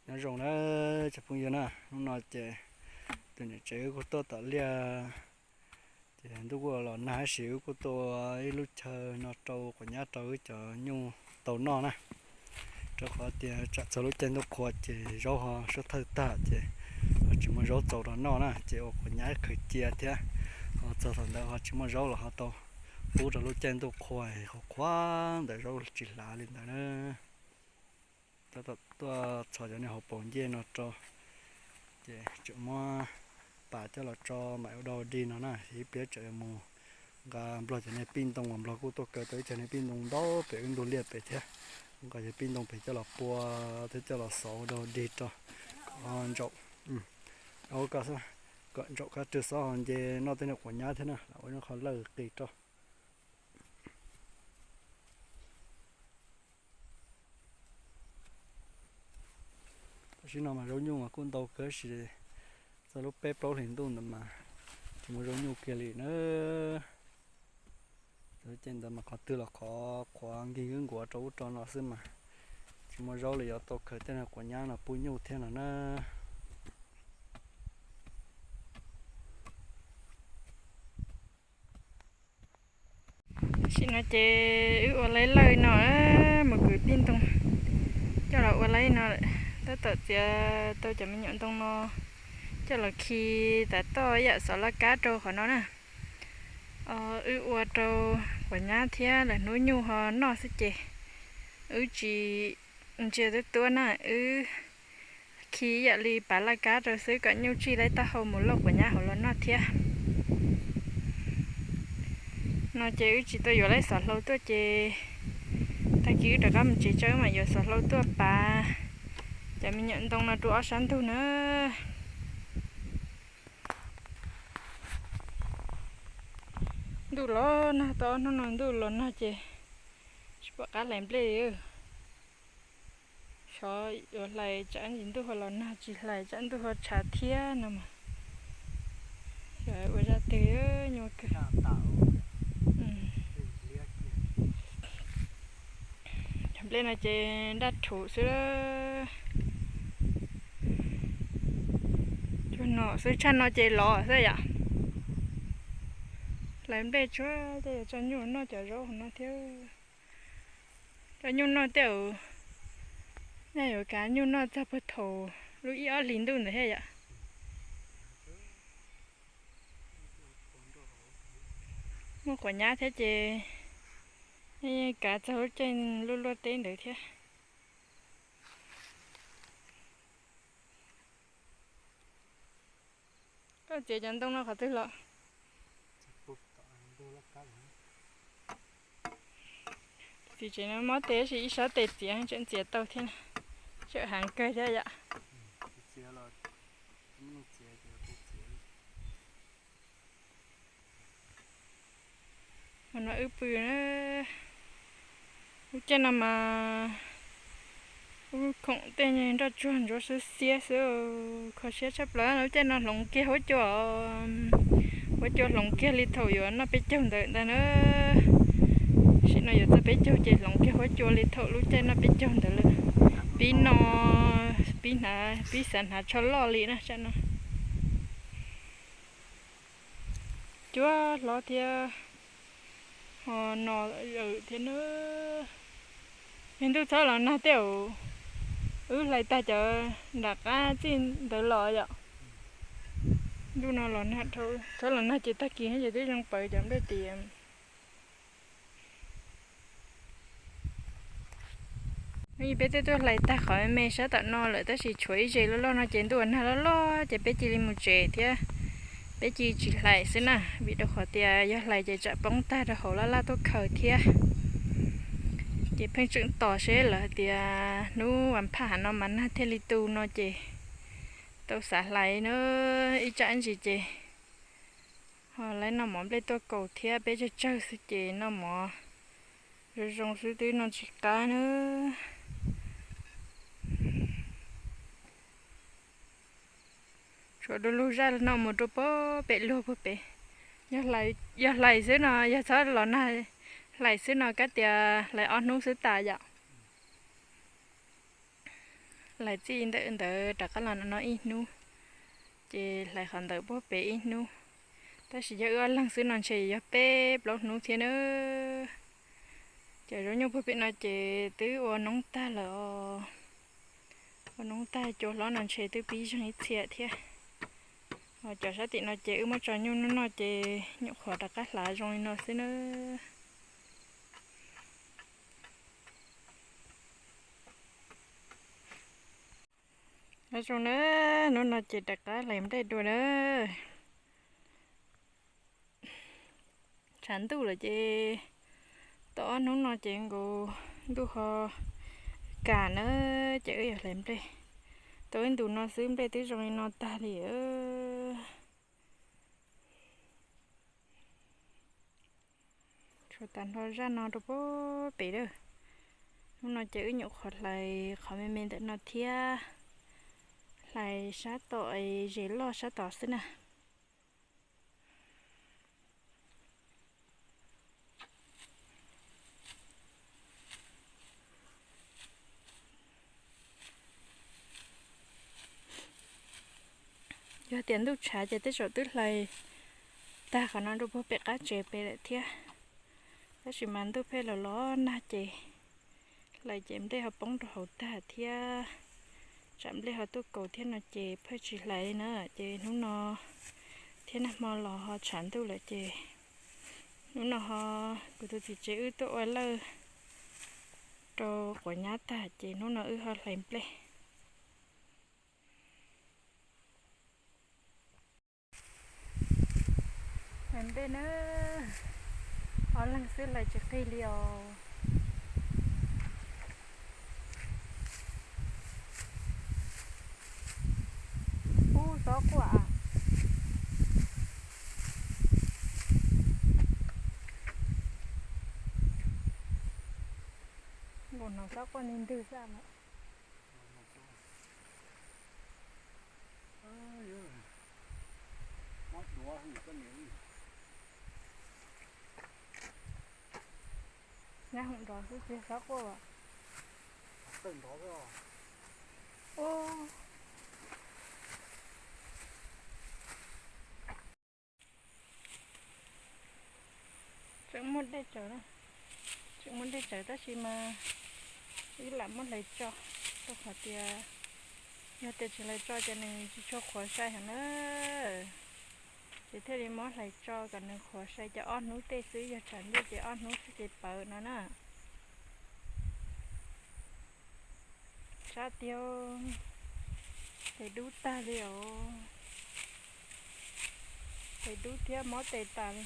Nyob zoo na cov phooj ywg na, hnub no ces tus niam tsev wb kuj tuaj tom liaj, ces ntuj kuj los nag tab sis wb kuj tua ib lub chaw no rau quav nyab rau wb cov nyuj tau noj na. Rau qhov tias tsam txog lub caij ntuj qhua ces zaub ho suab thawj tag ces ho tsis muaj zaub txaus rau noj na, ces ua quav nyab khaws cia thiab, ho txog thaum ntawd ho tsis muaj zaub los ho tau pub rau lub caij ntuj qhua, qhuav qhuav ntawd zaub tsis hlav li ntawd na. Tab tom tuaj txhos cov niag hauv paus ncej no rau, ces tseem muab pas coj los tso mam ua dog dig no na, ib pliag tseem yuav mus nqa nplog cov niag pij ntoo uas nplog kuj tuaj kaw tau ib cag niag pij ntoo ntau pem wb ntug liaj pem thiab, nqa cov pij ntoo pem coj los pua thiab coj los xov ua dog dig rau kom ntsaum, kom ntsaum kab rwg xob ho nce noj tej niag quav nyab thiab na, lam ua ib qho lawj qis rau. Tam sim no mas zaub nyuj mas kuj ntau kawg sis txog lub peb plaub hlis ntuj ntawd mas tsis muaj zaub nyuj kiag li na. Lub caij ntawd mas qhov twg los qhov qhuav nkig nkuav rau ub rau no xwb mas tsis muaj zaub li, yuav tau khaws tej no quav nyab no pub nyuj thiab no na. Tam sim no ces wb ua laib lawj no, mus kwv pij ntoo coj los ua laib no, tab tom txiav tau cov me nyuam ntoo no coj los khi tav toj yam xov laj kab rau qhov no na. Wb ua rau quav nyab thiab lawm hnub nyuj ho noj xwb ces wb tsis ntsia tuab tuab na, wb khi yam li pav laj kab rau xwb kom nyuj tsij laib taub hau mus lauj quav nyab hauv los noj thiab. No ces wb tsis tau yuav laib xov hlau tuaj ces tag kis wb rov qab mus tsev tso wb mam yuav xov hlau tuaj pav cov me nyuam ntoo no rau ob sab ntug na. Ntuj los nag, tau ob hnub no ntuj los nag ces tsis pom qab hlais nplej li. Xyov yuav hlais tsam ntsis ntuj ho los nag, tsis hlais tsam ntuj ho tshav thiab no mas xyov ua zaj twg nyuaj kawg. Cov nplej no ces daj rhuv xwb. Cuag no xwb, tshaj no ces los xwb yom. Hlais nplej tsuag ces yuav tso nyuj noj cov zaub hauv no thiab. Tso nyuj noj tej zaum nyaj yuav kav nyuj noj txog puag thaum lub ib ob hlis ntuj ntawd thiab yom. Muaj quav nyab thiab ces yeej kav txog lub caij luaj luaj teb ntawd thiab. Koj txiav cov ntoo no qhov twg los? Txiv tsev no mob tes tab sis ib sab tes txiav tseem txiav tau thiab, tseem heev kawg thiab yom. Hmo no wb pw na, lub caij no mas wb khoom tej nroj tsuag ntsuav xiab xiab xwb, kho siab tshaj plaws. Lub caij no hloov kiag huab cua, huab cua hloov kiag li thaum yuav noj peb caug ntawd ntag na. Tam sim no yuav txog peb caug ces hloov kiag huab cua li thaum lub caij noj peb caug ntawd lawm. Pib no, pib hnav, pib xav hnav tsho loj li na tsam no. Cuab hlob thiab, ho no thiab na. Ntuj txhob los nag tej zaum wb hlais tag cov nram qab txij ntawd los yom. Ntuj no los nag dhau, txhob los nag ces tag kis ces twb zoo pawv cov nplej tias. Hnub ib peb twb tuaj hlais tag qhov me sab tom no lawm tab sis tshuav ib zes loj loj no ces ntuj nag loj loj ces peb cia li mus tsev thiab. Peb cia li tsis hlais xwb na, vim rau qhov tias yog hlais ces tsam poob tag rau hauv laj laj tuaj khaws thiab. Ces pheej tseem tos seb lawv hais tias hnub vas phaj hav no mas nag thiaj li tu no ces tau xav hlais na, ib tsam ntsis ces ho laib noj mov nplej tuaj kaus thiab, peb tsawg tsawg xwb ces noj mov zoo zoo xwb twb noj tsis qab na. Tshuav du lug zaj no mus rau pem luag puag pem. Yog hlais xwb no, yog txhob los nag, hlais xwb no kab tias hlais ob hnub xwb tas yom. Hlais txij ntawm ntawd rov qab los no ib hnub, ces hlais qhov ntawd puag pem ib hnub. Tab sis yog wb ob leeg xwb no ntshe yog peb plaub hnub thiab na. Cov zaub nyuj puag pem no ces twb ua noob tag lawm os. Ua noob tag cua hlob no ntshe twb pib zeeg ib txhia thiab. Ho cov sab tim no ces wb muab tso nyuj hnub no ces nyuam qhuav rov qab hlav zoo li no xwb na. Nyob zoo na, hnub no ces rov qab hlais nplej dua na. Tshav ntuj lawm ces tau ob hnub no ces nkaus ntuj ho kam na, ces wb yuav hlais nplej. Tau ib ntus no xwb nplej twb zoo li no tag li. Tshuav tas nrho zaj no rau puag pem lawm. Hnub no ces wb nyuam qhuav hlais qhov me me ntawm no thiab, hlais sab tom zes loj sab tod xwb na. Yog tias ntuj tshav ces tej zaum twb hlais tag qhov no rau puag pem qab tsev pem lawm thiab. Tab sis mas ntuj pheej los los nag ces hlais ces nplej ho poob rau hauv tag thiab. Tsam nplej ho tuaj kaus thiab no ces pheej tsis hlais li na. Ces hnub no thiab nag hmo los ho tshav ntuj lawm ces hnub no ho kuv tus txiv tsev wb tuaj ua lawj rau quav nyab tag ces hnub no wb ho hlais nplej. Hlais nplej na, ob leeg xwb hlais tsis qig li os. Ub, xob quaj. Nkaus hnov xob quaj ntwg ntwg xwb mas. Nyab hoom nrov xwb tsis xob quaj. Ub. Tseem muaj dej tsawv, tseem muaj dej tsawv tab sis mas wb lam muab hlais tso, rau qhov tias yog tias tsis hlais tso ces nws tsis tshua qhuav sai heev na. Ces thiaj li muab hlais tso kom nws qhuav sai, ces ob hnub tej xwb, yog tshav ntuj ces ob hnub xwb ces pawv no na. Sab tiag, tes dub tag li os. Tes dub thiab mob tes tas li.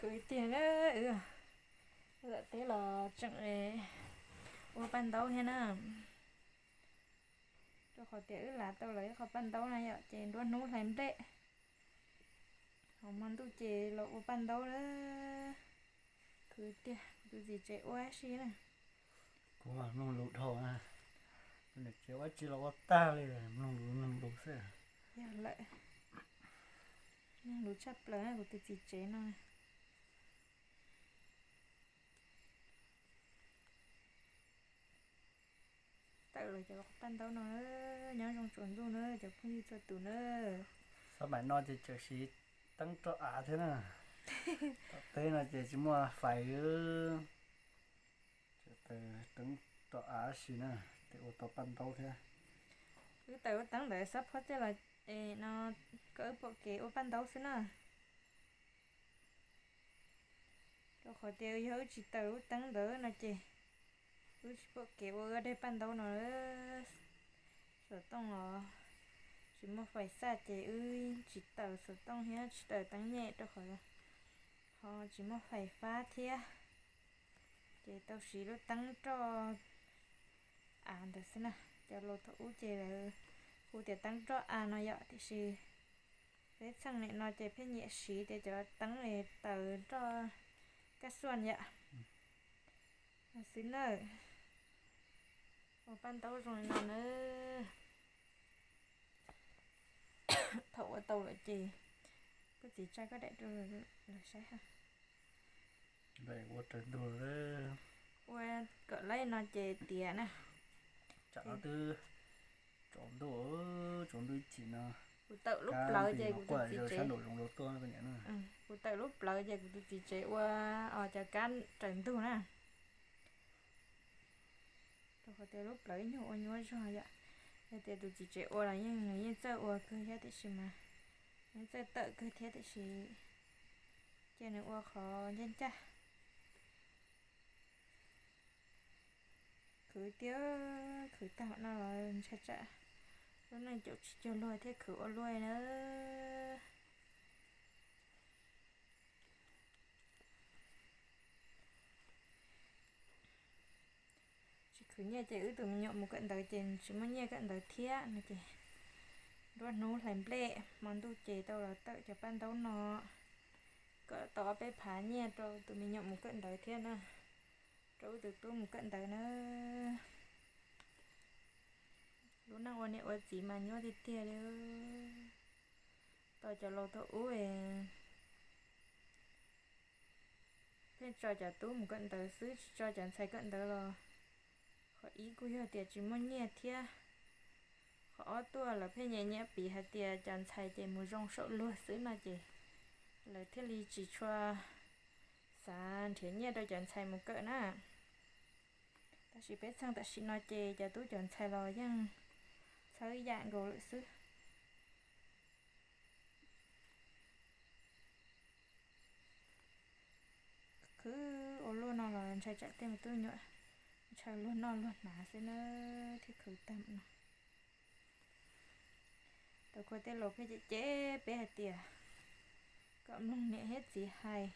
Khwv tiag na, wb tom teb los tseem ua paj ntaub thiab na. Rau qhov tias wb lav tau lawv ib qho paj ntaub na yom, ces nruab hnub hlais nplej. Hauv hmo ntuj ces los ua paj ntaub na. Khwv tiag, kuv tus txiv tsev ua si na. Kuv mas mloog lus dhau na. Kuv niam tsev ua tsi los ua tag li, mloog lus mloog lus xwb. Yog lawm, mloog lus tshaj plaws na kuv tus txiv tsev no. Tawm los cov paj ntaub no, nyob zoo tsaus ntuj na cov phooj ywg txhua tus na. Xab maim no ces tseem siv teeb roj av thiab na. Tom teb no ces tsis muaj fais, tseem taws teeb roj av si na, ces ua tau paj ntaub thiab. Wb tawm lub teeb ntawd xab phob tej los no kom wb pom kev ua paj ntaub xwb na. Rau qhov tias yog wb tsis tawm lub teeb ntawd no ces wb tsis pom kev ua wb daim paj ntaub no. Xov tooj los tsis muaj fais xaj ces wb tsis tawm xov tooj thiab tsis tawm teeb nyem rau qhov ho tsis muaj fais fab thiab. Ces tau siv lub teeb roj av ntawd xwb na. Cov laus thaum ub ces lawv hu tias teeb roj av no yom, tiam sis peb txheej nim no ces pheej nyiam siv tias cov teeb taws roj kaj xuaj yom. Xwb na, ua paj ntaub zoo li no na. Thaum ua tau lawm ces koj txiv tsa koj daim rau lawv saib ha. Ua raws ntug, ua kom laib no ces tiav na. Tsam no twb tsaus ntuj, tsaus ntuj ib chim no. Kuv tawm lub plawv ces kuv tus txiv tsev, kuv tawm lub plawv ces kuv tus txiv tsev ua os cov kab raws ntug na. Rau qhov tias lub plawv ib nyuag ua nyuaj zog yom. Yog tias tus txiv tsev ua los yeej nws yeej txawj ua kawg thiab tiam sis mas, yeej txawj tawm kawg thiab tiam sis cia nws ua qhov ncaj ncaj. Khwv tiag, khwv tag no los ntshai tsam lub neej caum tsis cuag luag thiaj khwv ua luaj na. Tsis khwv nyiaj ces wb tus me nyuam mus kawm ntawv ces tsis muaj nyiaj kawm ntawv thiab no ces nruab hnub hlais nplej hmo ntuj ces tau los tawm cov paj ntaub no kom tau ob peb phav nyiaj rau tus me nyuam mus kawm ntawv thiab na, rau wb tus tub mus kawm ntawv na. Lub neej ua niam ua txiv mas nyuaj tiag tiag li. Tau cov laus thaum ub pheej tso cov tub mus kawm ntawv xwb tsis tso cov ntxhais kawm ntawv los qhov ib kuj yog tias tsis muaj nyiaj thiab, qhov ob tuaj lawv pheej nyiam nyiam piv hais tias cov ntxhais ces mus zoo saum luag xwb no ces lawv thiaj li tsis tshua xav nrhiav nyiaj rau cov ntxhais mus kawm na. Tab sis peb txheej tam sim no ces cov tub cov ntxhais los yeej txhawb yam nkaus lawm xwb. Khwv ua luaj no los ntshai tsam tej me tub nyuam ntshaw luag noj luag hnav xwb na, thiaj khwv tag no. Tau khuav tej laus pheej cem cem peb hais tias kom mloog niam thiab txiv hais,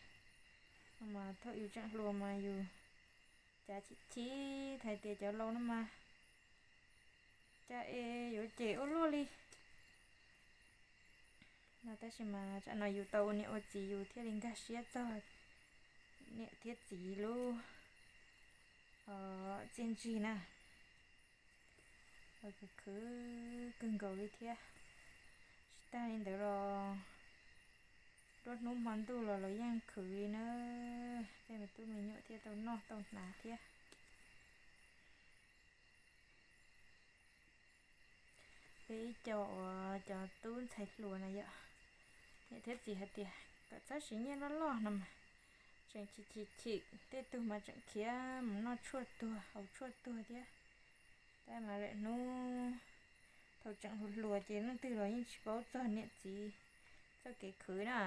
mas thaum yus tseem hluas mas yus cav chim chim hais tias cov laus no mas cas es yuav cem ua luaj li no. Tab sis mas tsam no yus tau ua niam ua txiv yus thiaj li nkag siab txog niam thiab txiv lub txiaj ntsig na. Khwv khwv kawg nkaus li thiab. Tsis tag li ntawd los nruab hnub hmo ntuj los los yeej khwv li na. Tej me tub me nyuam thiaj tau noj tau hnav thiab. Peb ib co uas cov tub ntxhais hluas na yom, niam thiab txiv hais tias kom txhob siv nyiaj loj loj no mas tseem chim chim chim, tej tug mas tseem khiav mus noj tshuaj tuag haus tshuaj tuag thiab. Tab mas lawm hnub thaum tseem hluas hluas ces leej twg los yeej tsis paub txog niam txiv txoj kev khwv na.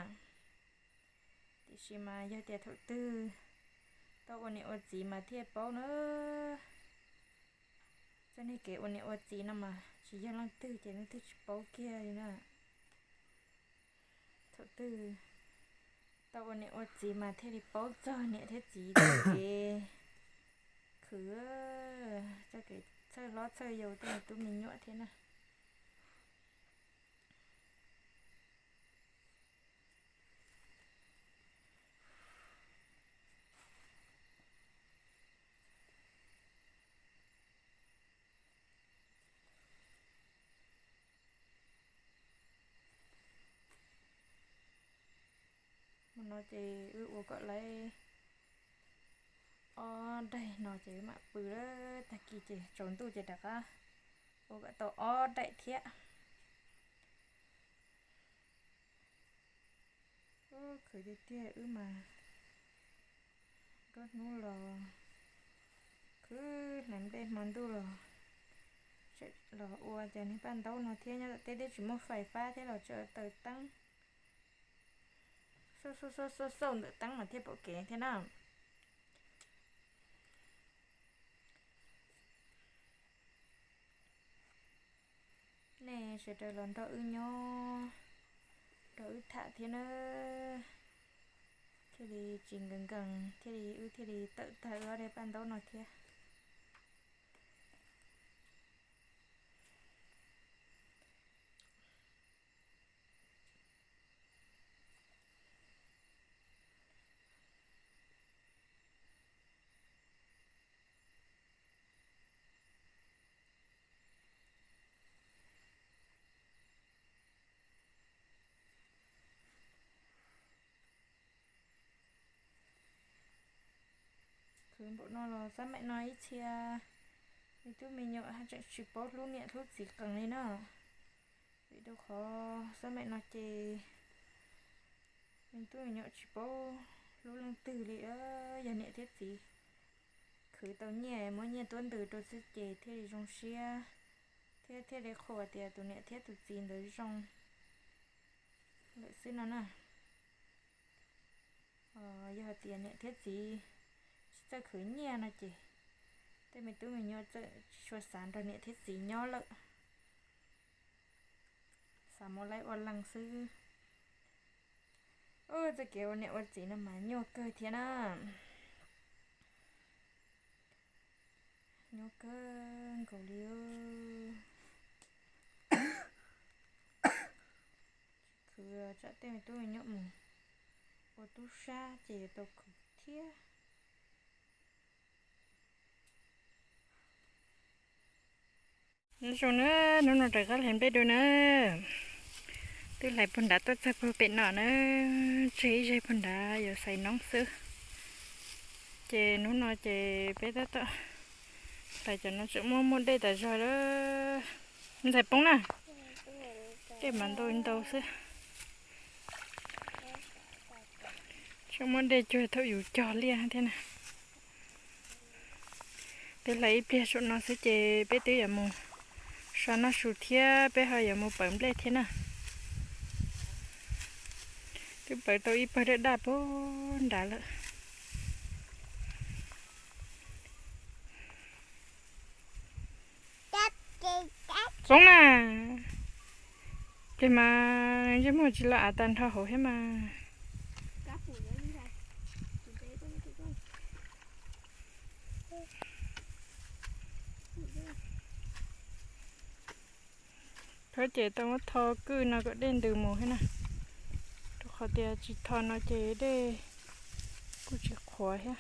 Tiam sis mas yog tias thaum twg tau ua niam ua txiv mas thiaj paub na. Txoj niag kev ua niam ua txiv no mas tsis yog leej twg ces leej twg tsis paub kiag li na. Thaum twg tau ua niam ua txiv mas thiaj li paub txog niam thiab txiv txoj kev khwv, txoj kev txhawj hlob txhawj yau tej me tub me nyuam thiab na. Hmo no ces wb ua kom lawv ob daig no ces wb mam pw lawm, tag kis ces tsaus ntuj ces rov qab ua kom tau ob daim thiab. Khwv tiag tiag wb mas nruab hnub los khwv hlais nplej hmo ntuj los, los ua cov niag paj ntaub no thiab, nyob tom tej twb tsis muaj fais fab thiab los tseem taws teeb, xauj xauj xauj ntawm teeb mas thiaj pom kev thiab na. Nej sawv daws los nrog wb nyob, nrog wb tham thiab na, thiaj li tsis nkees nkees, thiaj li wb thiaj li tawm tag wb ob daim paj ntaub no thiab. Npaum no los xab maim no ib txhia me tub me nyuam haj tseem tsis paub hlub niam hlub txiv qees li na. Vim rau qhov xab maim no ces me tub me nyuam tsis paub hlub leej twg li. Yog niam thiab txiv khwv tau nyiaj muab nyiaj tuab ntws rau xwb ces thiaj li zoo siab, thiab thiaj li qhuas tias tus niam thiab tus txiv ntawd zoo lawm xwb no na. Yog hais tias niam thiab txiv tsis txawj khwv nyiaj no ces tej me tub me nyuam txawm tsis tshua xav nrog niam thiab txiv nyob lawm, xav mus laib ua leej xwb. Txoj kev ua niam ua txiv no mas nyuaj kawg thiab na. Nyuaj kawg nkaus li. Khwv tsam tej me tub me nyuam mus ua tub sab ces yuav tau khwv thiab. Nyob zoo na, hnub no rov qab hlais nplej dua na. Twb hlais puag nrad tuaj txog puag pem no na, tseg ib zeg puag nrad yuav xaiv noob xwb. Ces hnub no ces peb tab tom hlais cov no tseem muaj muaj dej tas zog lawm. Ntxhais poob na, dej mas ntau ntau xwb. Tseem muaj dej cuag thaum yus cog liaj thiab na. Peb hlais ib pliag saum no xwb ces peb twb yuav mus so noj su thiab peb ho yuav mus pawv nplej thiab na. Twb pawv tau ib pawg daj daj puag nrad lawm. Poob na. Pliag mas ntsej muag tsis los av tag nrho hauv thiab mas. Thov ces tau muab tho kwj no kom dej ntws mus thiab na, rau qhov tias tsis tho no ces dej kuj tsis qhuav thiab.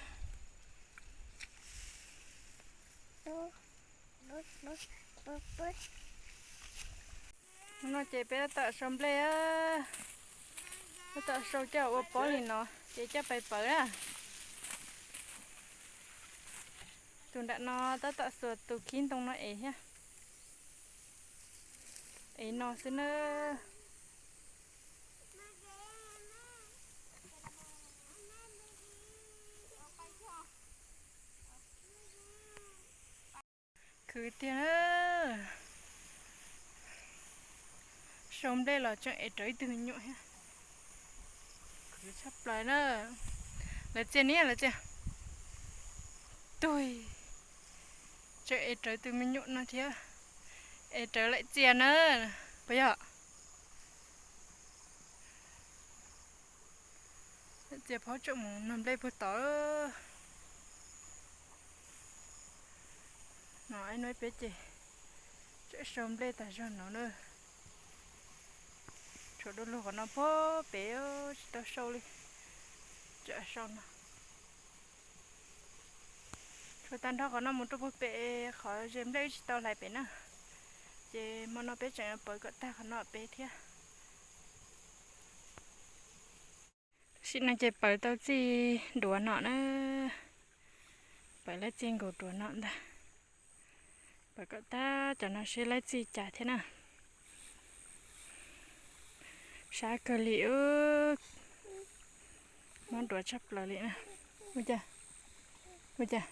Hnub no ces peb tab tom sau nplej, tab tom sau coj ua pob li no ces coj pais pawv na. Tus nram no tab tom xuas tus khib ntoo no ev thiab. Ev no xwb na. Khwv tiag na. Sau nplej los tseem ev rawv ib tug me nyuam thiab. Khwv tshaj plaws na. Lawv txias ni lawv txias. Tug, tseem ev rawv tus me nyuam no thiab. Ev rawv laim txias na. Puas yog? Txias phaub tseem mus nug nplej puag tod. No ib hnub peb ces tseem sau nplej tas zog no na. Tshuav dua lug qhov no puag pem tsis tau sau li. Tseem sau no. Tshuav tag nrho qhov no mus rau puag pem qhov ze nplej wb tsis tau hlais pem na. Ces hmo no peb tseem pawv kom tag qhov no pem thiab. Tam sim no ces pawv tau txij duav no na. Pawv laib txij nkaus duav no ntag. Pawv kom tag cov no seb laib txij cas thiab na. Sab kawg li, mob duav tshaj plaws li na. Ua cas? Ua cas?